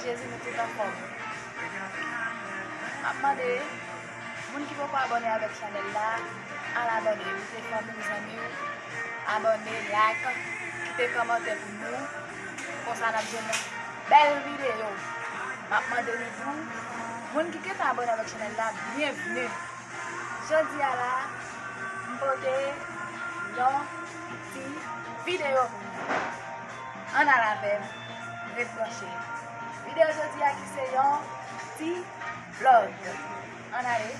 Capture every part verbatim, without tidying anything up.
Jezi, nou tout anfòm. M ap mande moun ki poko abòne avèk chanèl la, al abòne, envite fanmi w, zanmi w, abòne, like, kite kòmantè pou nou. Konsa n ap jwenn bèl videyo. M ap mande nou tou, moun ki gentan abòne avèk chanèl la, byenvni. Jodi a la, m pote yon ti videyo pou nou. Ann al avè m, ret branche. Videyo jodi a ki se yon ti vlog. Ann ale.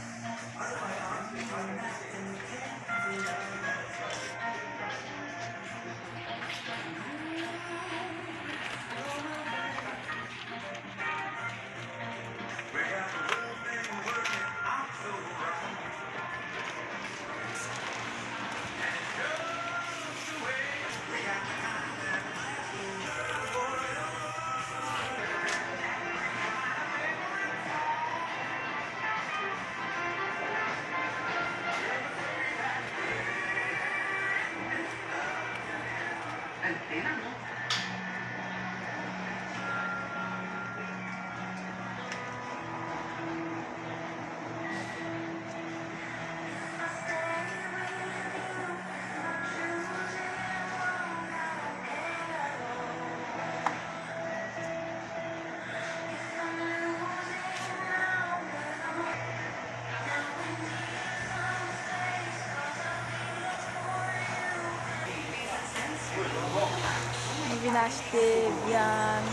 Nou vin achte vyann.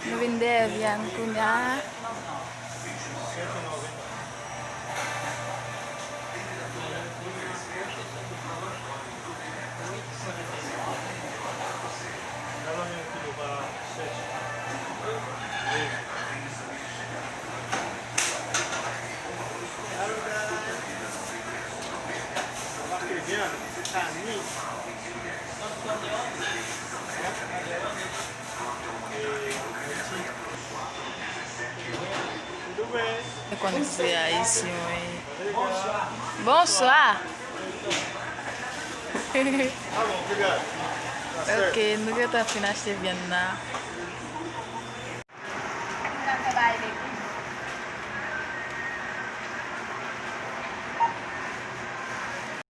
Nou vin dèyè vyann kounye a. Nou konnen se Ayisyen, wi. Bonswa. Ok, nou gentan fin achte vyann nan.